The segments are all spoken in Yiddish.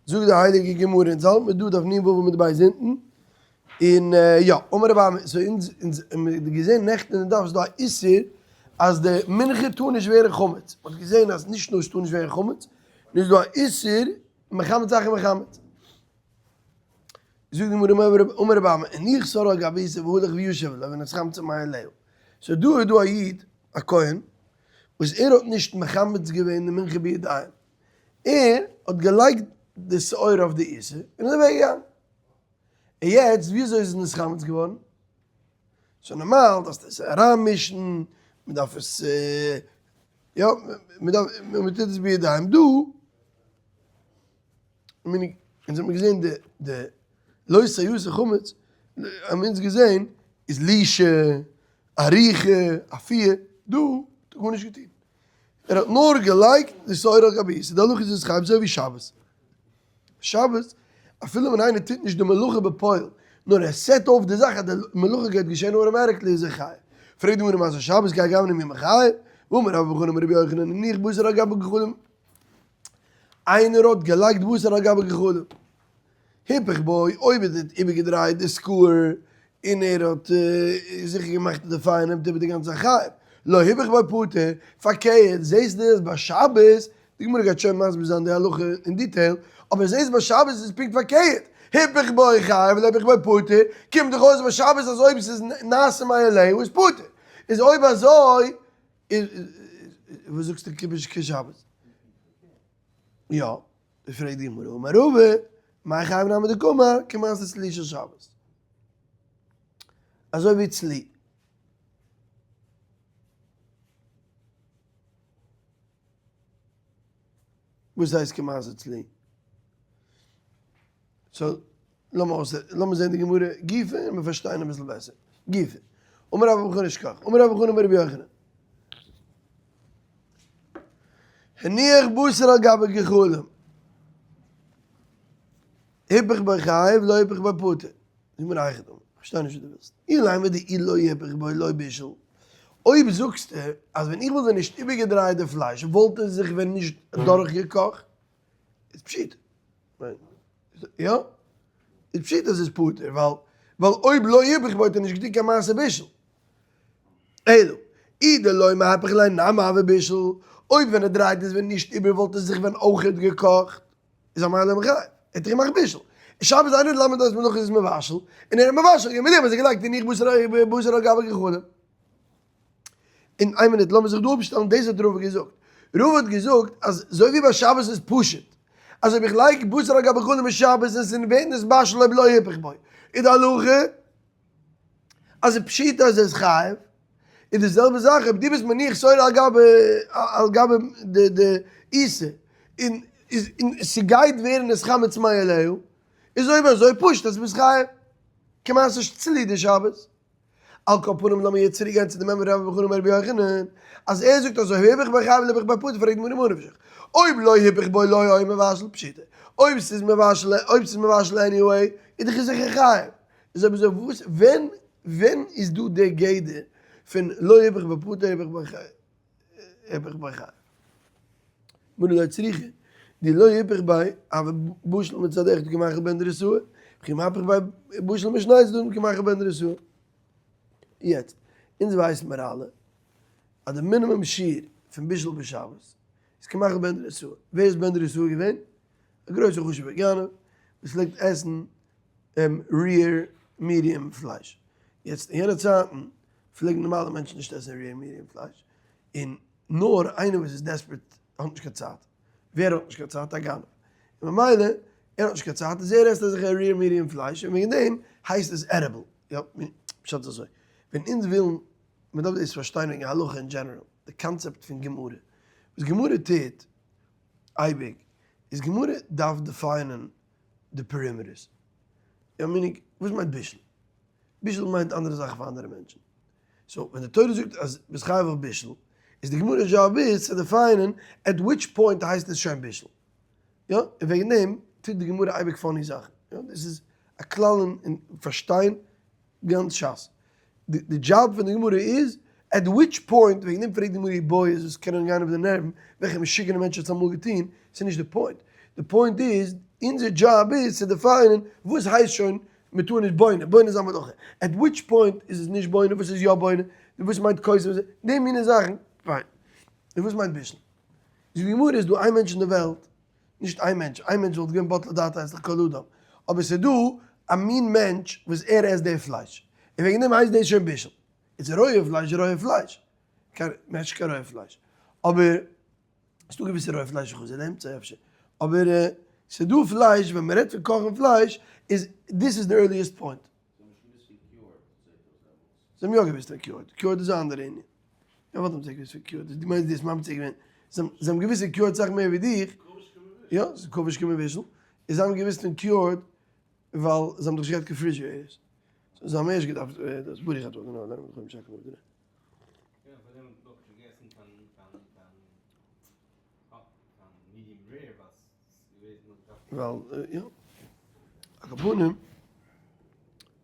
זאגט די הייליגע גמרא, אונז האלט מיר דא דף נ ו עמוד ב' אונטן, און יא, אמר רב אמי, so אונז אונז האבן געזען נעכטן אין די דף איז דא א איסור אז די מנחה טאר נישט ווערן חמץ, מען האט געזען אז נישט נאר עס טאר נישט ווערן חמץ, נאר איז דא א איסור מחמץ אחר מחמץ. זאגט די גמרא אמר רב אמי, הניח שעורה על גבי עיסה והלך וישב עליה ונתחמצה מאליה. so דא איז דא א איד א כהן וואס ער האט נישט מחמץ געווען די מנחה בידיים, ער האט געלייגט די שעורה אויף די עיסה און איז אוועק געגאנגען. און יעצט ווי אזוי איז עס נתחמץ געווארן? so נארמאל דארפסטו עס אריינמישן, מען דארף עס יא, מען דארף, מען טוט עס בידיים דא, אונז האבן געזען די די לא תעשה חמץ, האבן אונז געזען איז לישה, עריכה, אפייה, דא האט ער גארנישט געטון. ער האט נאר געלייגט די שעורה על גבי עיסה, די הלכה איז חייב אזוי ווי שבת. שבת, אפילו ווען איינער טוט נישט די מלאכה בפועל, נאר ער set אויף די זאך אז די מלאכה גייט געשען automatically איז ער חייב. פרעגט די גמרא מה זה שבת כהאי גוונא מי מיחייב? והאמר רבה בר בר חנה אמר רבי יוחנן הניח בשר על גבי גחלים. איינער האט געלייגט בשר על גבי גחלים. היפך בו, אויב ער האט איבערגעדרייט די skewer און ער האט זיכער געמאכט אז די פייער נעמט איבער די גאנצע חייב, לא היפך בו פטור, פארקערט זעסט דו אז ביי שבת, די גמרא גייט שוין מסביר זיין די הלכה אין detail, אבער זעסט ביי שבת איז פונקט פארקערט, היפך בו חייב לא היפך בו פטור, קומט דאך אויס ביי שבת אז אויב ס'איז נעשה מאליו איז פטור, איז אויב אזוי איז וואס זאגסטו כשבת? יא. פרעגט די גמרא, אמר רבא, מאי חייב נמי דקאמר, כמעשה צלי של שבת. אזוי ווי צלי. וואס הייסט כמעשה צלי? so, לאמיר אויס, לאמיר זען די גמרא גופא און מיר פארשטיין אביסל בעסער. גופא. אמר רבה בר בר חנה שכח. אמר רבה בר בר חנה אמר רבי יוחנן. הניח בשר על גבי גחלים. היפך בו חייב, לא היפך בו פטור. זאג מיר היכי דמי, כ'פארשטיי נישט וואס דו ווילסט. אילימא דאי לא היפך בו לא בישל. אויב זאגסטו אז ווען איך וואלט ווען נישט איבערגעדרייט די פלייש וואלט עס זיך ווען נישט דורכגעקאכט, איז פשיטא. יא? איז פשיטא אז ס'איז פטור, ווייל ווייל אויב לא היפך בו האט ער נישט געטון קיין מעשה בישול. אלא, אי דלא מהפך ליה נמי הוי בישל, אויב ווען ער דרייט עס ווען נישט איבער וואלט עס זיך ווען אויכעט געקאכט, איז אמאי לא מיחייב, ער האט דאך געמאכט בישול. און שבת איינער למד אז מלאכה איז מבשל, און ער האט מבשל געווען מיט דעם וואס ער געלייגט הניח בשר על גבי גחלים. און איין מינוט לאמיר זיך דא אפשטעלן, דאס האט רבא געזאגט, רבא האט געזאגט אז אזוי ווי ביי שבת איז פשוט אז אויב איך לייג בשר על גבי גחלים אין שבת און עס ווערט נתבשל אויב לא היפך בו, איז די הלכה אז איז פשיטא אז ער איז חייב, איז די זעלבע זאך אויב דו ביסט מניח שעורה על גבי על גבי די די עיסה און איז און ס'גייט ווערן נתחמץ מאליה, איז אויב אזוי פשוט אז ביסט חייב, כמעשה צלי דשבת. על כל פנים לאמיר יעצט צוריק גיין צו די מימרא רבה בר בר חנה אמר רבי יוחנן, אז ער זאגט אזוי היפך בו חייב לא היפך בו פטור פרעגט די גמרא ממה נפשך, אויב לא היפך בו לא היה מבשל פשיטא, אויב ס'איז מבשל אויב ס'איז מבשל anyway איז דאך זיכער חייב, איז אויב אזוי וואס ווען ווען איז דא די גדר פון לא היפך בו פטור היפך בו היפך בו חייב? גמרא לא צריכא דאי לא היפך ביה הוי בשיל מצד אחד כמאכל בן דרוסאי, וכי מהפך ביה בשיל משני צדדים כמאכל בן דרוסאי. יעצט, אונז ווייסן מיר אלע אז די מינימום שיעור פון בישול בשבת איז כמאכל בן דרוסאי. ווער איז בן דרוסאי געווען? א גרויסער חשוב'ער גנב וואס פלעגט עסן rare medium פלייש. יעצט אין יענע צייטן פלעגן נארמאלע מענטשן נישט עסן rare medium פלייש, און נאר איינער וואס איז desperate האט נישט קיין צייט. ווער האט נישט קיין צייט? א גנב. און ממילא ער האט נישט קיין צייט איז ער עסט אזעלכע rare medium פלייש און וועגן דעם הייסט עס edible. יא, פשט איז אזוי, ווען אונז ווילן, מען דארף דאס פארשטיין וועגן הלכה אין general, די קאנצעפט פון גמרא. וואס גמרא טוט אייביג, איז גמרא דארף define ען די perimeters. יא meaning, וואס מיינט בישול? בישול מיינט אנדערע זאכן פאר אנדערע מענטשן. so ווען די תורה זאגט אז ביסט חייב אויף בישול, איז די גמרא דזשאב איז צו define ען at which point הייסט עס שוין בישול. יא, און וועגן דעם טוט די גמרא אייביג funny זאכן. יא, דאס איז א כלל אין פארשטיין גאנץ שס. די דזשאב פון די גמרא איז at which point, וועגן דעם פרעגט די גמרא איבעיות וואס קענען גיין אויף די נערוון, וועלכע משוגענע מענטש האט עס אמאל געטון, ס'איז נישט די point. די point איז. אונזער דזשאב איז צו define ען וואס הייסט שוין מען טאר נישט בונה, בונה איז א מלאכה, at which point איז עס נישט בונה, וואס איז יא בונה, וואס מיינט כוסה, די מיני זאכן, פיין. און וואס מיינט בישול? זאגט די גמרא איז דא איין מענטש אין די וועלט, נישט איין מענטש, איין מענטש וואלט געווען בטלה דעתו אצל כל אדם, אבער ס'איז דא א מין מענטש וואס ער עסט די פלייש, און וועגן דעם הייסט דאס שוין בישול. איז רויע פלייש רויע פלייש, קיין מענטש קיין רויע פלייש, אבער ס'דא געוויסע רויע פלייש איך האב זיי אפשר, אבער ס'דא פלייש ווען מ'רעדט פון קאכן פלייש איז this is the earliest point. זיי האבן יא געוויסט פון cured, cured איז א אנדערע ענין. יא וואלט האבן זיי געוויסט פון cured, דו מיינסט דו האסט ממציא געווען, זיי האבן געוויסט פון cured סאך מער ווי דיך, יא ס'איז כבוש כמבושל, און זיי האבן געוויסט פון cured ווייל זיי האבן דאך נישט געהאט קיין refrigerators, זיי האבן ערשט געדארפט דאס ברוך אתה ה' אלוהינו מלך העולם שהכל נהיה בדברו. ווייל יא, על כל פנים,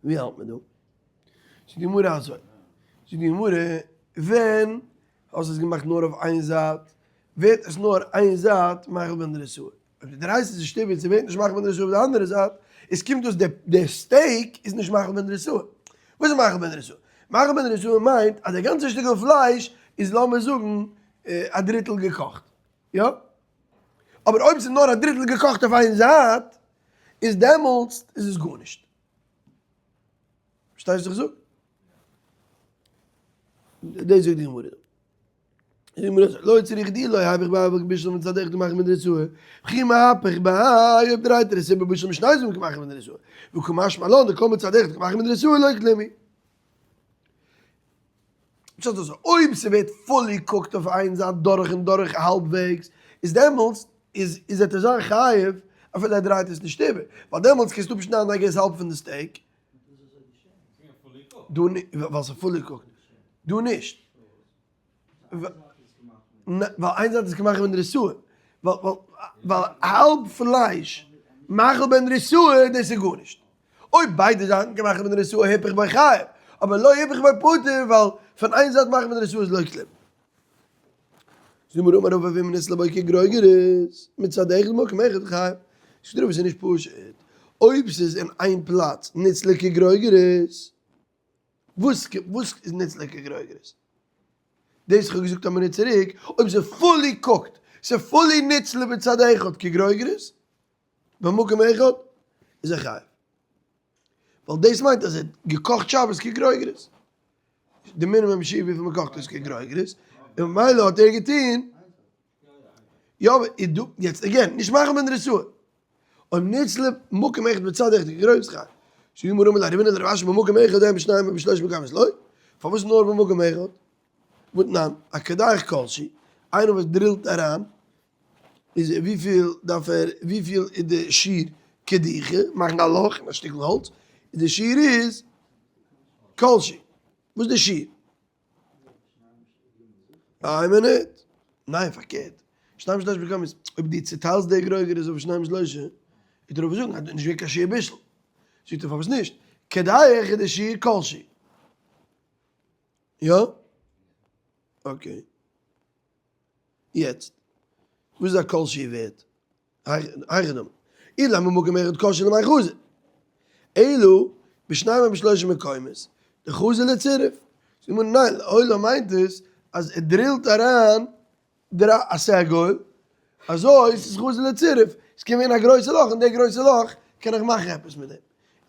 ווי האלט מען דא? זאגט די גמרא אזוי, זאגט די גמרא, ווען האסט עס געמאכט נאר אויף איין זייט, ווערט עס נאר איין זייט מאכל בן דרסוה, אויב דו דרייסט עס נישט איבער ס'ווערט נישט מאכל בן דרסוה אויף די אנדערע זייט, איז קומט אויס די steak איז נישט מאכל בן דרסוה. וואס איז מאכל בן דרסוה? מאכל בן דרסוה מיינט אז די גאנצע שטיקל פלייש איז לאמיר זאגן א דריטל געקאכט, יא? אבער אויב ס'איז נאר א דריטל געקאכט אויף איין זייט, איז דעמאלטס איז עס גארנישט. פארשטייסט וואס איך זאג? דאס זאגט די גמרא. די גמרא זאגט, לא צריך די לא היפך ביי בישול מצד אחד מאכט מען רצועה, וכי מהפך ביי אויב דרייט ער עס איבער בישול משני זאגט מאכט מען רצועה, וקא משמע לן דכל מצד אחד מאכט מען רצועה לא כלום. פשט אזוי, אויב ס'ווערט fully cooked אויף איין זייט דורך און דורך האלבוועגס, איז דעמאלטס איז איז ער זיין חייב אפילו ער דרייט עס נישט איבער, ווייל דעמאלטס קענסטו אפשניידן I guess האלב פון די steak. דא ווייל ס'איז fully cooked. דא נישט. ווייל איין זייט איז כמאכל בן דרוסאי. ווייל האלב פלייש מאכל בן דרוסאי דאס איז גארנישט. אויב ביידע זייטן כמאכל בן דרוסאי היפך בו חייב. אבער לא היפך בו פטור ווייל פון איין זייט מאכל בן דרוסאי איז לא כלום. זאגט די גמרא אמר רבא ואם נצלה בו כגרוגרת מצד אחד במקום אחד חייב. זאגט רבא ס'איז נישט פשוט. אויב ס'איז אין איין פלאץ נצלה כגרוגרת. וואס וואס איז נצלה כגרוגרת? דאס איך האב געזאגט א מינוט צוריק, אויב ס'איז fully cooked, ס'איז fully נצלה בצד אחד כגרוגרת, במקום אחד, איז ער חייב. ווייל דאס מיינט אז ער האט געקאכט שבת כגרוגרת. די מינימום שיעור וויפיל מ'קאכט איז כגרוגרת, און ממילא האט ער געטון, יא אבער איז דא, יעצט again, נישט מאכן בן דרוסאי. אויב נצלה במקום אחד בצד אחד כגרוגרת חייב. זאגט די גמרא אמר ליה רבינא לרב אשי במקום אחד אין בשניים ובשלושה מקומות לא, פארוואס נאר במקום אחד? והתנן, הקודח כל שהוא, איינער וואס drill ט אריין, איז וויפיל דארף ער, וויפיל איז די שיעור קדיחה, מאכן א לאך אין א שטיקל האלץ, איז די שיעור איז כל שהוא, וואס איז די שיעור? איין מינוט, ניין פארקערט, שניים שלושה מקומות, אויב דו צוטיילסט די גרוגרת אויף שניים שלושה, וועט רבא זאגן אז נישט געווען קיין שיעור בישול, זאגט ער פארוואס נישט, קדח איז די שיעור כל שהוא. יא? okay. יעצט, וואס איז א כל שהוא ווערט? היכי דמי. אלא במקום אחד קשי למאי חזי. אלא בשניים או בשלושה מקומות, דחזי לצירוף. זאגט די גמרא ניין, לעולם מיינט עס אז ער drill ט אריין א סגול, אזוי ס'איז חזי לצירוף, עס קען ווערן א גרויסע לאך און די גרויסע לאך קען איך מאכן עפעס מיט דעם.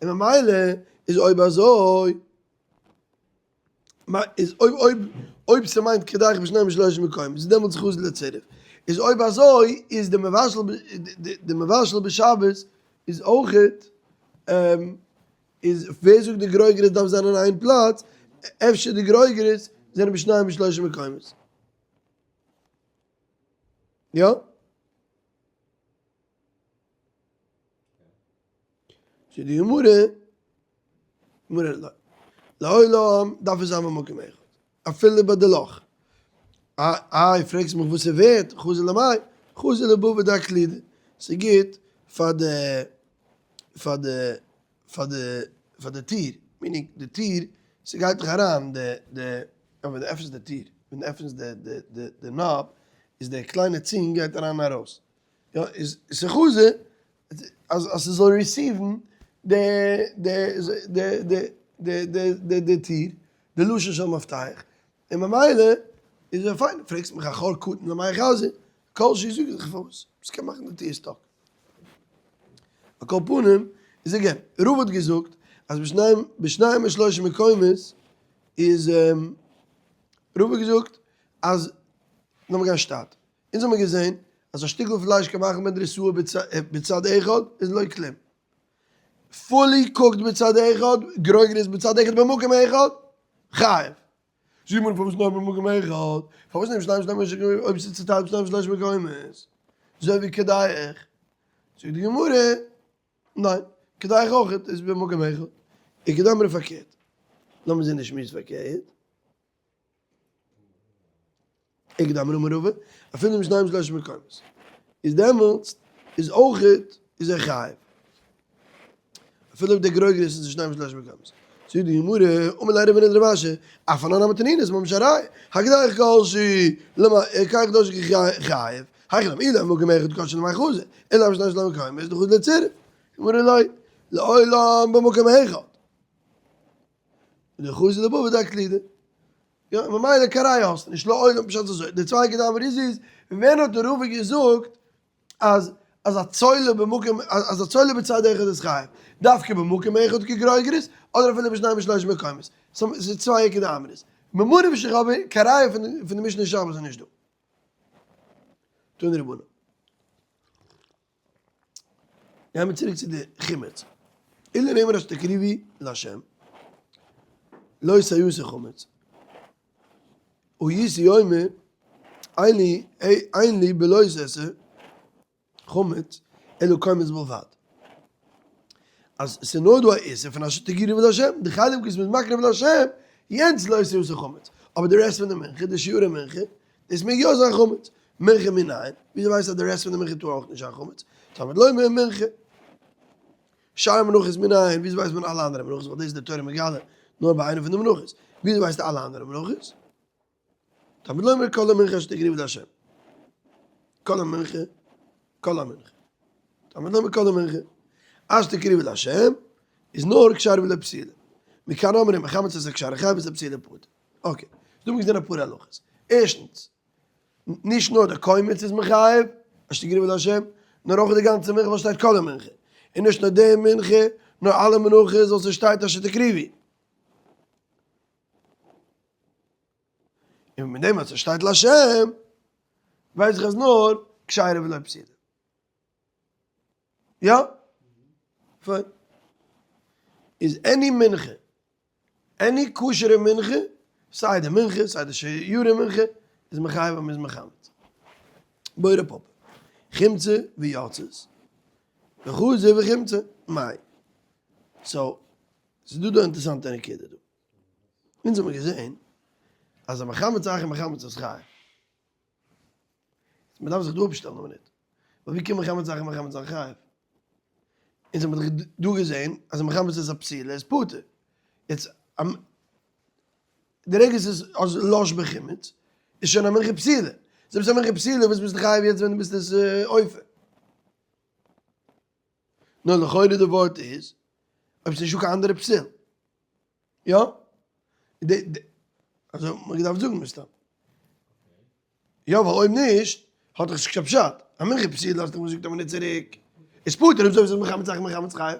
און ממילא איז אויב אזוי איז אויב אויב אויב ס'מיינט קדח בשניים בשלושה מקומות איז דעמאלטס חזי לצירוף, איז אויב אזוי איז די מבשל די מבשל בשבת איז אויכעט איז ווער זאגט די גרוגרות דארף זיין אין איין פלאץ, אפשר די גרוגרות זענען בשניים בשלושה מקומות. יא? זאגט די גמרא, גמרא לא, לעולם דארף עס זיין במקום אחד, אפילו ביי די לאך. איי פרעגסט מיך וואס ס'ווערט, חזי למאי, חזי לבבא דאקלידא, ס'גוט פאר די פאר די פאר די פאר די טיר, meaning די טיר, ס'גייט דאך אריין די די, ווען דו עפענסט די טיר, ווען דו עפענסט די די די די knob, איז די קליינע צינג גייט אריין און ארויס, יא איז ס'חזי. אז אז ס'זאל receive ן די די די די די די די טיר, די לשון של מפתח, און ממילא איז ער פיין, פרעגסט מיך א חור קטן למאי חזי, כל שהוא זאג איך פארוואס, ס'קען מאכן די טיר stuck. על כל פנים, איז again, רבא האט געזאגט אז בשניים בשניים ושלושה מקומות איז רבא האט געזאגט אז לאמיר גיין שטאט, אונז האמיר געזען אז א שטיקל פלייש קען מאכן בן דרוסאי בצד אחד איז לא כלום. fully cooked בצד אחד, גרוגרת בצד אחד במקום אחד, חייב. זאג מיר פארוואס נאר במקום אחד? פארוואס נישט בשניים ושלושה מקומות אויב ס'איז צוטיילט בשניים ושלושה מקומות? אזוי ווי קדח. זאגט די גמרא, ניין, קדח אויך איז במקום אחד. איכא דאמרי פארקערט. לאמיר זען די שמועס פארקערט. איכא דאמרי אמר רבא, אפילו בשניים ושלושה מקומות. איז דעמאלטס איז אויכעט איז ער חייב. אפילו אויב דער גרוגרת איז בשניים ושלושה מקומות. זאגט די גמרא, אמר ליה רבינא לרב אשי, אף אנן נמי תנינא איז ממש א ראיה, הקדח כל שהוא למקח כל שהוא חייב, היכי דמי אי לאו במקום אחד כל שהוא למאי חזי, אלא בשניים ושלושה מקומות דחזי לצירוף. גמרא לא, לעולם במקום אחד. דחזי לבבא דאקלידא. יא, ממילא קיין ראיה האסטו נישט, לעולם פשט אזוי, די צוויי געדאנקען איז איז, ווען האט דער רבי געזאגט אז אז א צולע במקום אז א צולע בצד אחד איז חייב, דווקא במקום אחד כגרוגרת, אדער אפילו בשניים ושלושה מקומות, ס'איז צוויי איכא דאמרי'ס. ממה נפשך אבער קיין ראיה פון די משנה אין שבת איז נישט דא. תנו רבנן. גייען מיר צוריק צו די חימוץ. אילו נאמר אשר תקריבו לה' לא תעשו חמץ. הייתי אומר אין לי אין לי בלא תעשה חמץ אלא קומץ בלבד. אז עס איז נאר דא א איסור פון אשר תקריבו לה', די חלק וואס מ'איז מקריב לה', יענץ לא תעשו חמץ. אבער די רעסט פון די מנחה, די שיעורי מנחה, דאס מעג יא זיין חמץ. מנחה מנין? וויאזוי ווייסטו אז די רעסט פון די מנחה טאר אויך נישט זיין חמץ? תלמוד לומר מנחה. שאר מנחות מנין? וויאזוי ווייסט מען אלע אנדערע מנחות? ווייל דאס איז די תורה מגלה נאר ביי איינע פון די מנחות. וויאזוי ווייסטו אלע אנדערע מנחות? תלמוד לומר כל המנחה אשר תקריבו לה'. כל המנחה, כל המנחה. תלמוד לומר כל המנחה. אשר תקריבו לה' איז נאר כשרה ולא פסולה. מכאן אומרים מחמץ את הכשרה חייב ואת הפסולה פטור. okay, דא האבן מיר געזען אפאר הלכות. ערשטנס, נישט נאר די קומץ איז מחייב, אשר תקריבו לה', נאר אויך די גאנצע מנחה ווייל שטייט כל המנחה. און נישט נאר די מנחה, נאר אלע מנחות ווייל ס'שטייט אשר תקריבו. און מיט דעם אז ס'שטייט לה', ווייס איך אז נאר כשרה ולא פסולה. יא? פיין. איז any מנחה, any כשר'ע מנחה, סיי די מנחה, סיי די שיורי מנחה, איז מחייב אז מ'איז מחמץ. בעי רב פפא. חמצה ויצאת, וחזה וחמצה, מאי. so, ס'איז דא דא א אינטערעסאנטע נקודה דא. אונז האמיר געזען אז א מחמץ אחר מחמץ איז חייב. מען דארף זיך דא אפשטעלן א מינוט, ווייל ווי קען מחמץ אחר מחמץ זיין חייב? אונז האמיר דאך דא געזען אז מחמץ איז א פסילה איז פטור. יעצט די רגע ס'איז אז לש בחימוץ איז שוין א מנחה פסילה. זעלבסט א מנחה פסילה וואס ביסטו חייב יעצט ווען דו ביסט עס אופה? נאר לכאורה די ווארט איז אויב ס'איז נישטא קיין אנדערע פסיל. יא? די די אזוי האט מען געדארפט זאגן מסתם. יא ווייל אויב נישט האט דאך נישט קיין פשט. א מנחה פסילה האסטו געזאגט א מינוט צוריק איז פטור אויב אזוי איז מחמץ אחר מחמץ חייב.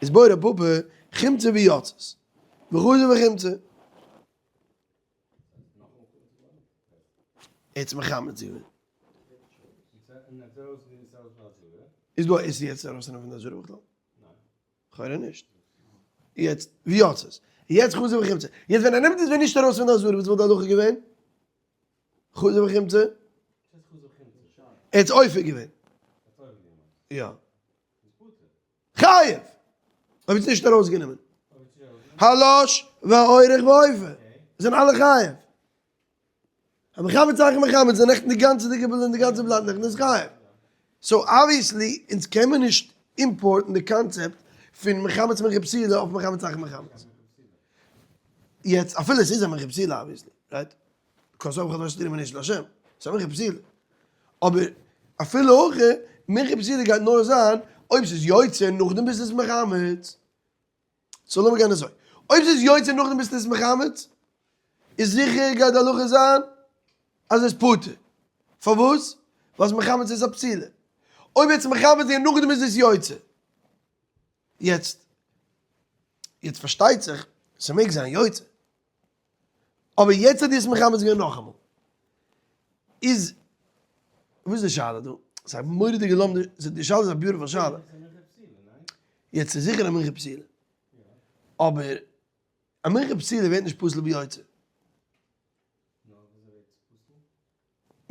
איז בעי רב פפא חמצה ויצאת וחזה וחמצה. ער האט מחמץ געווען. איז דא א איסור יעצט ארויסנעמען פון די עזרה בכלל? לכאורה נישט. יעצט, ווי האט עס? יעצט חזה וחמצה. יעצט ווען ער נעמט עס ווען נישט ארויס פון די עזרה, וואס וואלט די הלכה געווען? חזה וחמצה? ער האט אופה געווען. יא. חייב! אויב האט עס נישט ארויסגענומען. הלש והעורך והאופה. זענען אלע חייב. המחמץ אחר מחמץ זענען נעכטן די גאנצע די געבעלע און די גאנצע בלאט נעכטן איז חייב. so obviously אונז קען מען נישט import ן די קאנצעפט פון מחמץ מנחה פסילה אויף מחמץ אחר מחמץ. יעצט אפילו עס איז א מנחה פסילה obviously, right? קאז אויב חדש תרימה נישט לשם, ס'איז א מנחה פסילה. אבער. אפילו הכי, מנחה פסולה גייט נאר זיין אויב ס'איז יוצא נאכדעם ביסטו עס מחמץ. so לאמיר גיין אזוי, אויב ס'איז יוצא נאכדעם ביסטו עס מחמץ, איז זיכער גייט די הלכה זיין אז עס איז פטור. פארוואס? ווייל מחמץ איז א פסילה. אויב יעצט מחמץ און נאכדעם איז עס יוצא. יעצט, יעצט פארשטייט זיך, ס'מעג זיין יוצא. אבער יעצט האט דו עס מחמץ געווען נאכאמאל. איז, וואס איז די שאלה דא? ס'איז א מורא'דיגע לומדות, די שאלה איז א beautiful שאלה. יעצט איז זיכער א מנחה פסילה. אבער א מנחה פסילה ווערט נישט פסול ביוצא.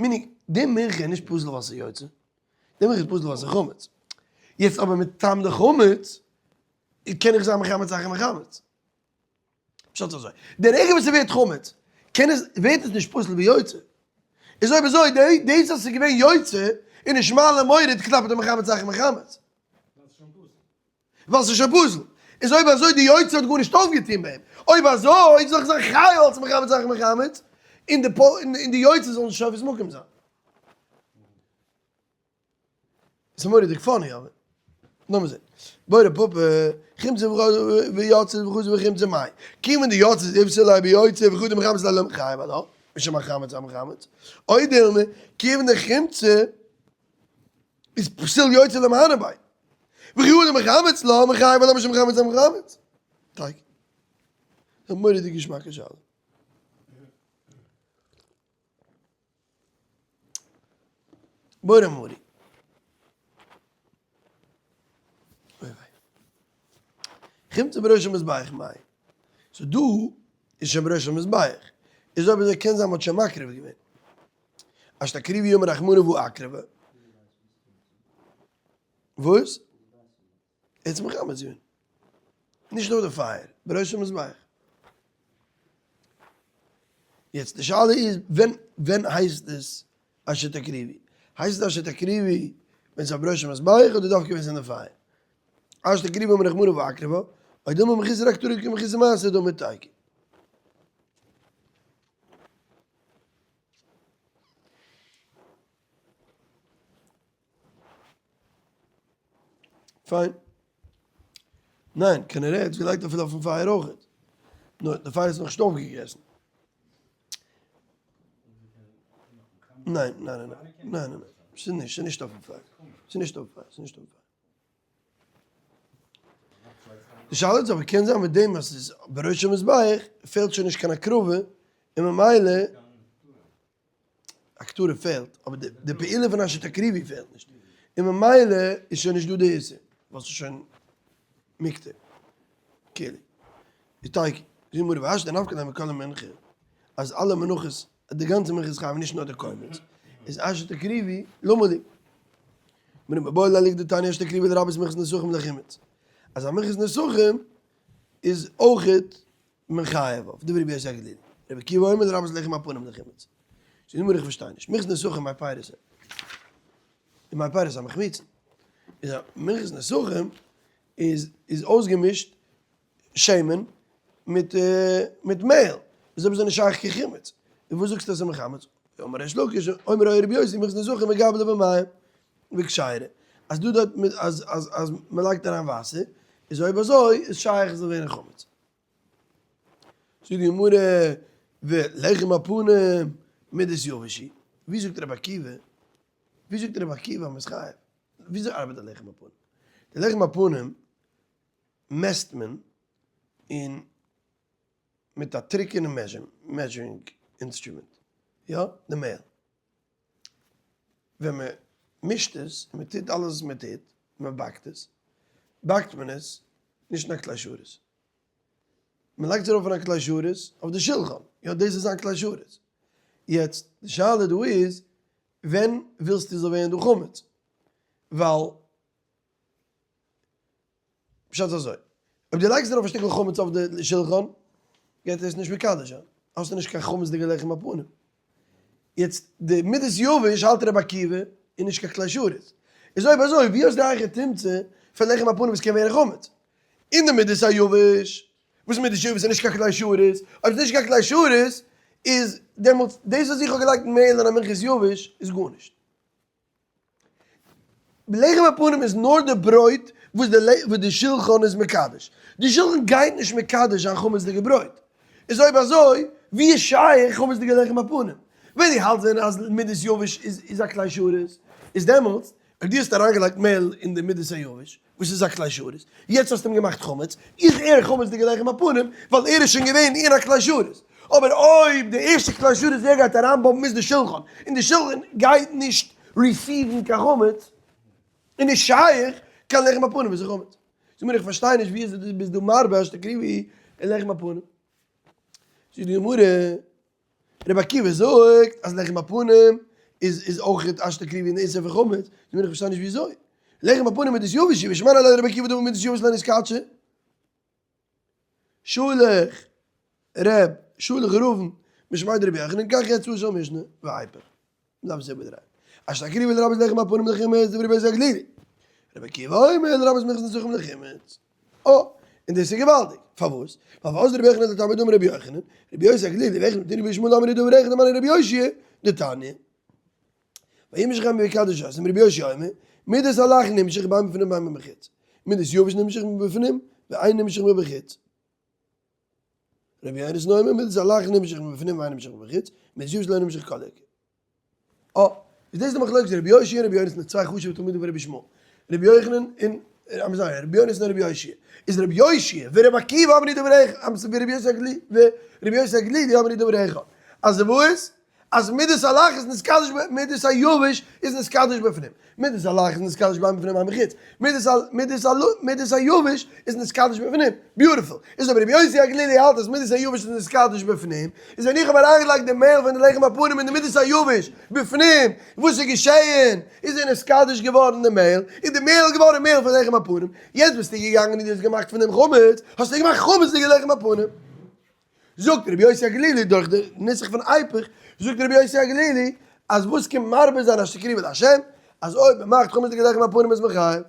meaning, די מנחה איז נישט פסול ווייל ס'איז יוצא. די מנחה איז פסול ווייל ס'איז חמץ. יעצט אבער מטעם די חמץ, קען איך זיין מחמץ אחר מחמץ. פשט איז אזוי, די רגע וואס ס'ווערט חמץ, קען עס, ווערט עס נישט פסול ביוצא. איז אויב אזוי, די דאס אז ס'איז געווען יוצא, איז נישט מעלה מוריד כלפי די מחמץ אחר מחמץ. ווייל ס'איז שוין פסול. איז אויב אזוי די יוצא האט גארנישט אויפגעטון ביי אים. אויב אזוי זאל איך זיין חייב אלס מחמץ אחר מחמץ, און די און די יוצא זאל נישט תופס מקום זיין. ס'איז מורא'דיג funny אבער לאמיר זען. בעי רב פפא, חמצא ויצא וחזר וחמצא מאי. כיוון דיצא איפסיל ליה ביוצא וכו' דמחמץ ליה לא מיחייב עלה, משום החמץ המחמץ. או דילמא, כיוון דחמצא איז פסיל יוצא למהנא ביה. וכו' דמחמץ לא מיחייב עלה משום חמץ המחמץ. תיקו. א מורא'דיג געשמאקע שאלה. בורא מארי. אוי וויי. חמצא בראש המזבח מאי. so דא איז שוין בראש המזבח. איז אויב אזוי קען זיין מ'האט שוין מקריב געווען. אשר תקריבי אמר רחמנא והא אקרבה. וואס? ער האט מחמץ געווען. נישט נאר די פייער, בראש המזבח. יעצט די שאלה איז ווען ווען הייסט עס אשר תקריבי? הייסט עס אשר תקריבי ווען ס'איז בראש המזבח אדער דווקא ווען ס'איז אין די פייער? אשר תקריבי אמר רחמנא והקרבה, או דילמא מחוסר הקטרה כמחוסר מעשה דמי תיקו. פיין. ניין, כנראה האט עס געלייגט אפילו אויפן פייער אויכעט. נאר די פייער איז נאכנישט אויפגעגעסן. ניין, ניין, ניין, ניין, ניין, ס'איז נישט, ס'איז נישט אויפן פייער. ס'איז נישט אויפן פייער, ס'איז נישט אויפן פייער. די שאלה איז אבער קען זיין מיט דעם אז ס'איז בראש המזבח פעלט שוין נישט קיין הקרבה און ממילא הקטרה פעלט, אבער די פעולה פון אשר תקריבי פעלט נישט, און ממילא איז שוין נישט דא די איסור, ווייל ס'איז שוין מוקטר, כאילו. די תיקו, זאגט גמרא והשתא נפקא ליה מכל המנחה, אז אלע מנחות, די גאנצע מנחה איז חייב נישט נאר די קומץ, איז אשר תקריבי, למה לי? מנין מבעי ליה לכדתניא אשר תקריבי לרבות מנחת נסכים לחימוץ, אז א מנחת נסכים איז אויכעט מען חייב אויף דברי רבי יוסי הגלילי, רבי עקיבא אומר לרבות לחם הפנים לחימוץ. זאגט די גמרא איך פארשטיי נישט, מנחת נסכים מאי פירות און מאי פירות המחמיצין, איז א מנחת נסכים איז איז אויסגעמישט שמן מיט מיט מעהל, איז אויב אזוי נישט שייך קיין חימוץ, און וואס זאגסטו אז ס'איז מחמץ? אמר ריש לקיש, אומר היה רבי יוסי מנחת נסכים מגבלה במים וכשרה, אז דא דארט אז אז אז מ'לייגט אריין וואסער, איז אויב אזוי איז שייך עס זאל ווערן חמץ. זאגט די גמרא, ולחם הפנים מידת יבש היא, ווי זאגט רבי עקיבא, ווי זאגט רבי עקיבא אז מ'איז חייב? וויאזוי ארבעט די לחם הפנים? די לחם הפנים מעסט מען און מיט א טרוקענע measuring instrument, יא, די מעהל. ווען מען מישט עס און מען טוט אלעס וואס מען טוט, מען באקט עס, באקט מען עס נישט אין א כלי שרת, מען לייגט עס ארויף אין א כלי שרת אויף די שולחן, יא דאס איז זיין כלי שרת, יעצט די שאלה דא איז, ווען ווילסטו זאל ווערן דא חמץ? ווייל פשט איז אזוי, אויב דו לייגסט ארויף א שטיקל חמץ אויף די שולחן, גייט עס נישט מקדש זיין, האסטו נישט קיין חמצ'דיגע לחם הפנים. יעצט, די מידת יבש האלט רבי עקיבא איז נישט קיין כלי שרת. איז אויב אזוי, ווי האסטו די היכי תמצא פון לחם הפנים וואס קען ווערן חמץ? אין די מידת היבש, וואס מידת יבש איז נישט קיין כלי שרת, אויב ס'איז נישט קיין כלי שרת, איז דעמאלטס דאס וואס איך האב געלייגט מעהל אין א מנחת יבש איז גארנישט. לחם הפנים איז נאר די ברויט וואס די וואס די שולחן איז מקדש. די שולחן גייט נישט מקדש זיין חמצ'דיגע ברויט. איז אויב אזוי ווי איז שייך חמצ'דיגע לחם הפנים? ווען דו האלטסט ווען אז מידת יבש איז איז א כלי שרת, איז דעמאלטס אויב דו האסט אריינגעלייגט מעל אין די מידת היבש, וואס איז א כלי שרת, יעצט האסטו אים געמאכט חמץ, איז ער חמצ'דיגע לחם הפנים, ווייל ער איז שוין געווען אין א כלי שרת. אבער אויב די ערשטע כלי שרת ווער גייט אריינבאמבן איז די שולחן, און די שולחן גייט נישט receive ן קיין חמץ, איז נישט שייך קיין לחם הפנים וואס איז חמץ. זאג מיר איך פארשטיי נישט ווי אזוי דו ביסט דא מרבה אז שתקריבי אין לחם הפנים. זאגט די גמרא, רבי עקיבא זאגט אז לחם הפנים איז איז אויך אש תקריבי אין די איסור פון חמץ, זאג מיר איך פארשטיי נישט ווי אזוי. לחם הפנים מידת יבש הוא, ושמע מינה לרבי עקיבא דאמר מידת יבש לא נתקדשה. שלח ר' שלח ראובן משמיה דרבי יוחנן כך יצא של משנה ואיפוך. מ'דארף עס איבערדרייען. אש תקריבי לרבות לחם הפנים לחימוץ דברי רבי יוסי הגלילי. רבי עקיבא אומר לרבות מרחץ נסכים לחימוץ. אה, און דאס איז געוואלדיג. פארוואס? ווייל ואז רבי יוחנן לתלמיד אמר רבי יוחנן, רבי יוסי הגלילי ואיך נתנו רבי ישמעאל אמר דברי אחד אמר רבי יאשיה דתניא. וימשך העם ויקדש אותם רבי יאשיה אומר, מידת הלח נמשך בין מבפנים ובין מבחוץ. מידת יבש נמשך מבפנים ואין נמשך מבחוץ. רבי יונתן אומר, מידת הלח נמשך מבפנים ואין נמשך מבחוץ, מידת יבש לא נמשך כל עיקר. אה, איז דאס די מחלוקת רבי יאשיה און רבי יונתן, די צוויי חשוב'ע תלמידים פון רבי ישמעאל. רבי יוחנן און, I'm sorry, רבי יונתן און רבי יאשיה. איז רבי יאשיה ורבי עקיבא אמרו דבר אחד, ורבי יוסי הגלילי, ורבי יוסי הגלילי אמרו דבר אחד. אז וואס? אז מידת הלח איז נתקדש ב, מידת היבש איז נתקדש בפנים. מידת הלח איז נתקדש בין בפנים בין בחוץ. מידת ה, מידת ה, מידת היבש איז נתקדש בפנים. Beautiful. איז אויב רבי יוסי הגלילי האלט אז מידת היבש איז נתקדש בפנים, איז ווען איך האב אריינגעלייגט די מעהל פון די לחם הפנים אין די מידת היבש בפנים, וואס איז געשעהן? איז ער נתקדש געווארן די מעהל, איז די מעהל געווארן מעהל פון לחם הפנים. יעצט ביסטו געגאנגען און דו האסט געמאכט פון דעם חמץ, האסטו געמאכט חמצ'דיגע לחם הפנים. זאגט רבי יוסי הגלילי דורך די נוסח פון איפוך, זאגט רבי יוסי הגלילי אז וואס קומט מרבה זיין אשר תקריבו לה', אז אויב מען מאכט חמצ'דיגע לחם הפנים איז מען חייב.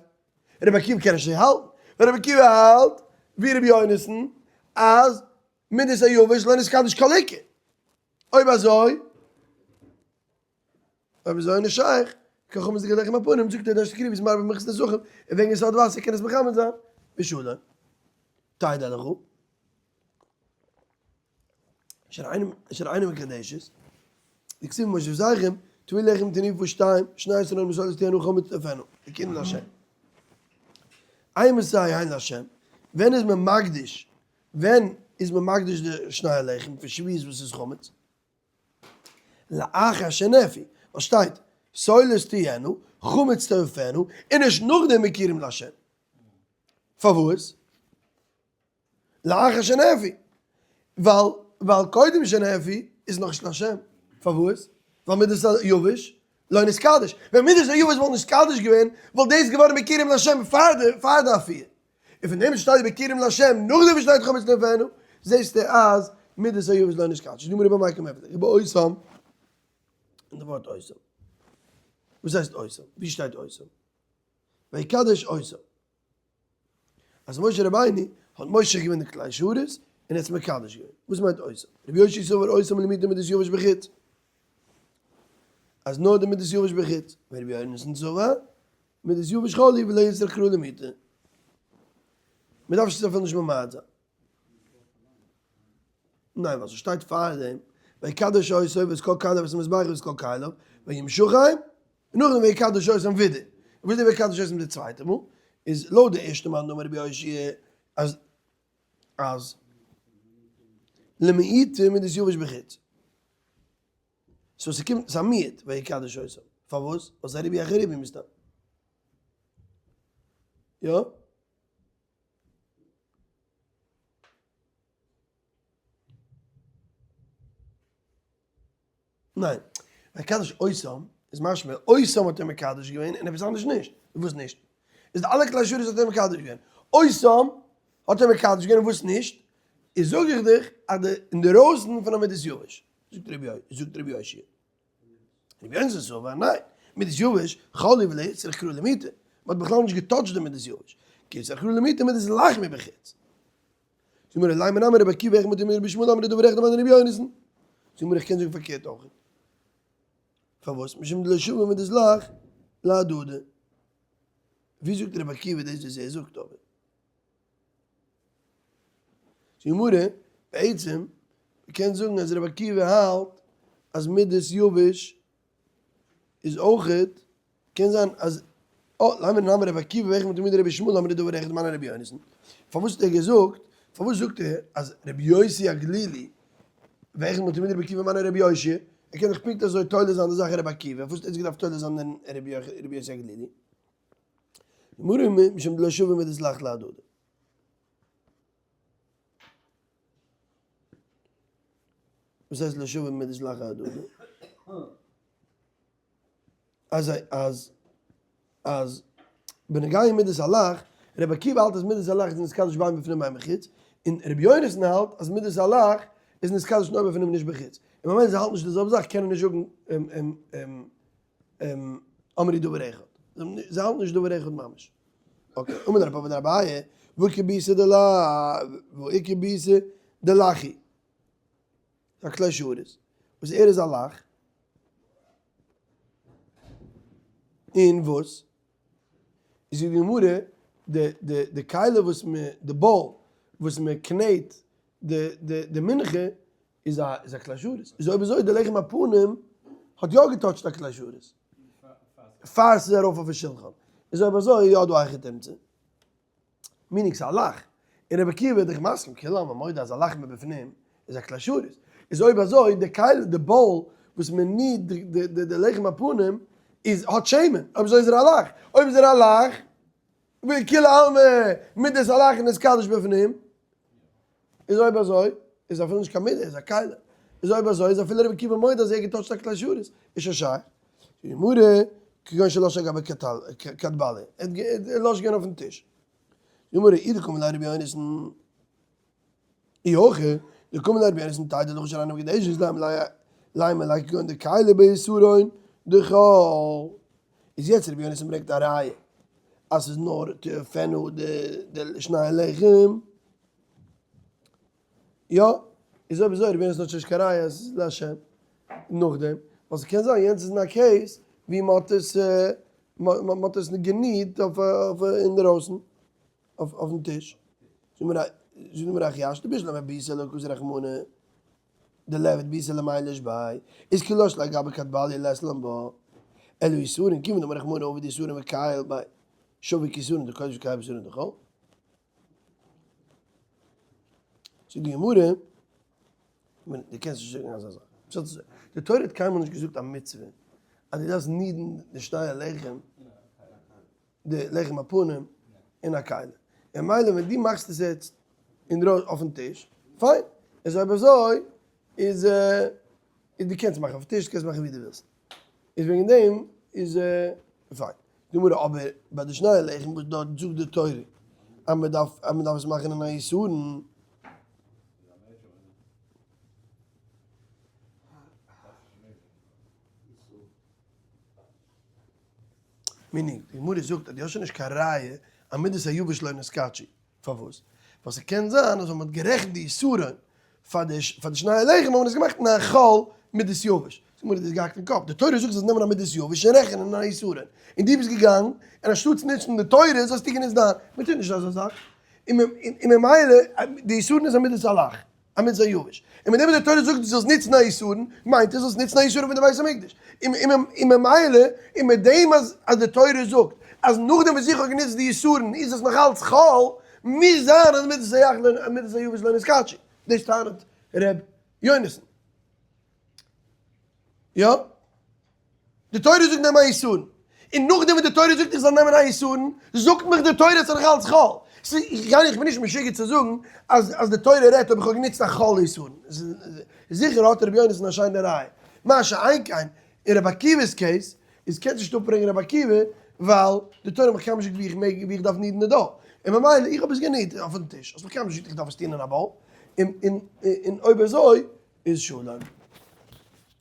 רבי עקיבא קען נישט אזוי האלטן, ווייל רבי עקיבא האלט ווי רבי יונתן אז מידת היבש לא נתקדש כל עיקר. אויב אזוי, אויב אזוי איז נישט שייך קיין חמצ'דיגע לחם הפנים, זאגט ער די אשר תקריבו איז מרבה מרחץ נסכים, און וועגן עס האט וואסער קען עס מחמץ זיין, ושלום. תדע לך. אשר אינו מקדשת, דכתיב במושבותיכם, טבי לחם תניפו שתיים, שני עשרה מסולת תהיינה חמץ תאפינה, תכינו לה'. אימתי הן לה', ווען איז מען מקדיש, ווען איז מען מקדיש די שני הלחם פון שביעית וואס איז חמץ? לאחר שנאפו, וואס שטייט, סולת תהיינה, חמץ תאפינה, און נישט נאכדעם מקירים לה'. פארוואס? לאחר שנאפו, ווייל ווייל קודם שנאפו איז נאך נישט להשם, פארוואס? ווייל מידת היבש לא נתקדש, ווען מידת היבש וואלט נתקדש געווען וואלט דאס געווארן מקירים להשם פאר די פאר די אפייה, און פון דעם שטייט מקירים להשם נאכדעם וואס שטייט חמץ תאפינה, זעסטו אז מידת היבש לא נתקדש, די גמרא במאי קמיפלגי באותם, און די ווארט אותם, וואס הייסט אותם? ווי שטייט אותם? ויקדש אותם. אז משה רבינו האט מושח געווען די כלי שרת און עס מקדש געווען. וואס מיינט אותם? רבי יאשיה סבר אותם למעוטי מידת יבש בחוץ. אז נאר די מידת יבש בחוץ. ורבי יונתן סבר מידת יבש חול היא ולא יצטרך קרא למעוטי. מען דארף עס אפילו נישט ממעט זיין. ניין ווייל ס'שטייט פארדעם ויקדש אותו ואת כל כליו ואת המזבח ואת כל כליו וימשחם און נאכדעם ויקדש אותם ווידער. וואס איז די ויקדש אותם די צווייטע מאל? איז לויט די ערשטע מאן דאמר רבי יאשיה אז אז למעוטי מידת יבש בחוץ. so ס'קומט ס'איז א מיעוט ויקדש אותם. פארוואס? ווייל ס'איז א ריבוי אחר ריבוי מסתם. יא? ניין, ויקדש אותם איז משמע אותם האט ער מקדש געווען און עפעס אנדערש נישט, וואס נישט? איז די אלע כלי שרת האט ער מקדש געווען, אותם האט ער מקדש געווען און וואס נישט? איז זאג איך דיך אז די אינדערויסן פון א מידת יבש, זאגט רבי יאשיה. רבי יונתן סבר, ניין, מידת יבש, חלי ולא איצטריך קרא למעוטי, מען האט בכלל נישט געטאטשט די מידת יבש, כי איצטריך קרא למעוטי מידת לח מבחוץ. זאג מיר, לימא נמי רבי עקיבא היכי מתני רבי ישמעאל אמרי דבר אחד אמר רבי יונתן. זאג מיר איך קען זאגן פארקערט אויך. פארוואס? משום דלא שווה מידת לח להדדי. ווי זאגט רבי עקיבא דאס וואס ער זאגט אבער? די גמרא, בעצם, מ'קען זאגן אז רבי עקיבא האלט אז מידת יבש איז אויכעט, קען זיין אז, אה, לימא נמי רבי עקיבא ואחד מתלמידי רבי ישמעאל אמרו דבר אחד מני רבי יונתן, פארוואס האט ער געזאגט, פארוואס זאגט ער אז רבי יוסי הגלילי ואחד מתלמידי רבי עקיבא מני רבי יאשיה, ער קען דאך פונקט אזוי תולה זיין די זאך אין רבי עקיבא, פארוואס האט ער יעצט געדארפט תולה זיין אין רבי יוסי הגלילי? גמרא משום דלא שווה מידת לח להדדי. וואס הייסט לא שווה מידת לח להדדי? אז אז אז בנוגע מידת הלח, רבי עקיבא האלט אז מידת הלח איז נתקדש בין בפנים בין בחוץ, און רבי יונתן האלט אז מידת הלח איז נתקדש נאר בפנים נישט בחוץ. און ממילא זיי האלטן נישט די זעלבע זאך קען ער נישט זאגן אמרי דבר אחד. זיי האלטן נישט דבר אחד ממש. okay, אמר רב פפא דאביי, והא כביסא דלה, והא כביסא דלחי. א כלי שרת, וואס ער איז א לח. און וואס? איז די גמרא, די די די כלי וואס מען, די bowl וואס מען קנעט די די די מנחה איז א איז א כלי שרת. איז אויב אזוי די לחם הפנים האט יא געטאטשט א כלי שרת. פאר ס'איז ארויף אויפן שולחן. איז אויב אזוי יא דא א היכי תמצא. meaning ס'איז א לח. און רבי עקיבא איז דאך מסכים כולי עלמא מודה אז א לח מבפנים איז א כלי שרת. איז אויב אזוי די כלי די bowl וואס מען ניט די די די לחם הפנים איז האט שמן. אויב אזוי איז ער א לח. אויב איז ער א לח וכולי עלמא מידת הלח נתקדש בפנים. איז אויב אזוי איז אפילו נישט קיין מידה איז א כלי. איז אויב אזוי איז אפילו רבי עקיבא מודה אז ער האט געטאטשט א כלי שרת איז שוין שייך. די גמרא, כגון שלש על גבי כטבליא, ער האט לש געווען אויפן טיש. די גמרא, אי דקאמר ליה רבי יונתן, אי הכי, דקאמר ליה רבי יונתן תדע לך שאינה מקודשת לימא ליה כגון דכלי בעשרון דחול. איז יעצט רבי יונתן ברענגט א ראיה אז ס'איז נאר תאפנו די שני לחם. יא, איז אויב אזוי רבי יונתן האט שוין נישט קיין ראיה אז ס'איז להשם נאכדעם, ווייל ס'קען זיין יענץ איז אין א case ווי מ'האט עס מ'האט עס געניט אויף אינדערויסן אויפן טיש. זאגט די גמרא הכי השתא בשלמא בישא לא כתב רחמנא דליעביד בישא למיילש ביה איז כי לש ליה גבי כטבליא לית לן בה אלא עישורין כיוון דאמר רחמנא עביד עישורין וכייל ביה שביק עישורין דקודש וכייל בעישורין דחול. זאגט די גמרא, דו קענסט נישט זאגן אזא זאך, די תורה האט קיינמאל נישט געזאגט א מצוה אז דו דארפסט נידן די שני הלחם, די לחם הפנים אין א כלי, און מילא ווען דו מאכסט עס יעצט אויפן טיש, פיין, איז אויב אזוי איז דו קענסט מאכן אויפן טיש, דו קענסט מאכן ווי דו ווילסט, איז וועגן דעם איז פיין. גמרא אבער ביי די שני הלחם וואס דארט זאגט די תורה אז מען דארף אז מען דארף עס מאכן אין א עישורין. meaning, די גמרא זאגט אז דו האסט שוין נישט קיין ראיה אז מידת היבש לא נתקדשו. פארוואס? ווייל ס'קען זיין אז ווען מ'האט גערעכנט די עישורין פאר די פאר די שני הלחם האט מען עס געמאכט אין א חול מידת יבש. זאג מיר דו האסט געהאקט אין קאפ, די תורה זאגט זאלסט נעמען א מידת יבש און רעכענען אין א עישורין, און דו ביסט געגאנגען און אנשטאטס נוצן די תורה האסטו גענוצט דיין, מ'טוט נישט אזא זאך, און ממילא די עישורין איז א מידת הלח. א מידת היבש. און מיט דעם וואס די תורה זאגט דו זאלסט נוצן א עישורין, מיינט עס זאלסט נוצן א עישורין פון די בית המקדש. און ממילא, און מיט דעם אז אז די תורה זאגט אז נאכדעם וואס איך האב גענוצט די עישורין איז עס נאך אלץ חול, מוז זיין אז מידת היח לא מידת היבש לא נתקדשו. דאס טענה'ט ר' יונתן. יא? די תורה זאגט נעם א עישורין, און נאכדעם וואס די תורה זאגט איך זאל נעמען א עישורין, זאגט מיך די תורה ס'איז נאך אלץ חול. איך בין נישט משוגע צו זאגן אז אז די תורה רעדט אויב איך האב גענוצט א חול עישורין. זיכער האט רבי יונתן א שיינע ראיה. מה שאין כן אין רבי עקיבא'ס case, איז קענסט נישט אפפרעגן רבי עקיבא, ווייל די תורה האט מיך קיינמאל נישט געזאגט ווי איך מעג ווי איך דארף נידן די dough. און ממילא איך האב עס גענידט אויפן טיש, האסט מיך קיינמאל נישט געזאגט איך דארף עס טון אין א bowl, און און און אויב אזוי איז שלום.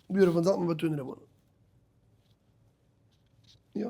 ביוטיפול, זאלט מען באטאנען רבנן. יא.